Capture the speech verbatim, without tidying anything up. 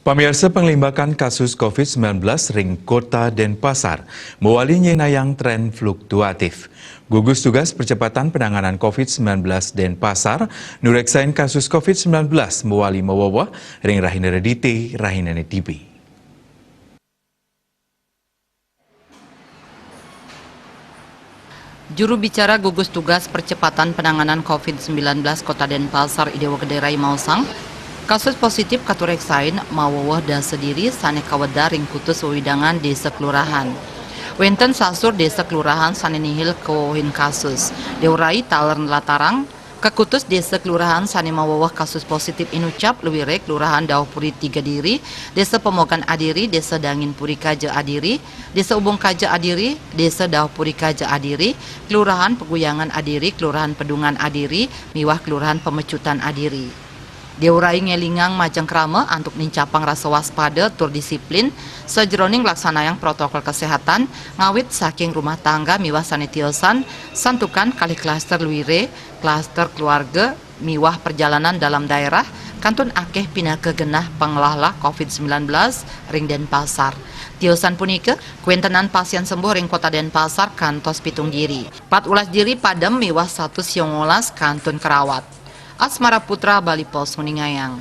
Pamiarsa, panglimbakan kasus covid sembilan belas ring Kota Denpasar mawali nyenayang tren fluktuatif. Gugus Tugas Percepatan Penanganan covid sembilan belas Denpasar nureksain kasus covid sembilan belas mawali maweweh ring rahina Redite, rahinane D B. Juru bicara Gugus Tugas Percepatan Penanganan covid sembilan belas Kota Denpasar, I Dewa Gede Rai, maosang, kasus positif katureksain maweweh dasa diri sane kawedar ring kutus wewidangan desa kelurahan. Wenten sasur desa kelurahan sane nihil kawewehin kasus. Dewa Rai taler nlatarang, kakutus desa kelurahan sane maweweh kasus positif inucap luire Kelurahan Dauhpuri Tiga Diri, Desa Pemogan Adiri, Desa Dangin Puri Kaja Adiri, Desa Ubung Kaja Adiri, Desa Dauhpuri Kaja Adiri, Kelurahan Peguyangan Adiri, Kelurahan Pedungan Adiri, miwah Kelurahan Pemecutan Adiri. Dewa Rai ngelingang majeng krama antuk nincapang rasa waspada tur disiplin sajeroning nglaksanayang protokol kesehatan, ngawit saking rumah tangga miwah sane tiosan, santukan kalih klaster luire, klaster keluarga, miwah perjalanan dalam daerah, kantun akeh pinaka genah panglahlah covid sembilan belas ring Denpasar. Tiosan punika, kawentenan pasien sembuh ring Kota Denpasar kantos pitung diri. Patbelas diri padem miwah satus sangang welas kantun karawat. Asmara Putra, Bali Post, nguningayang.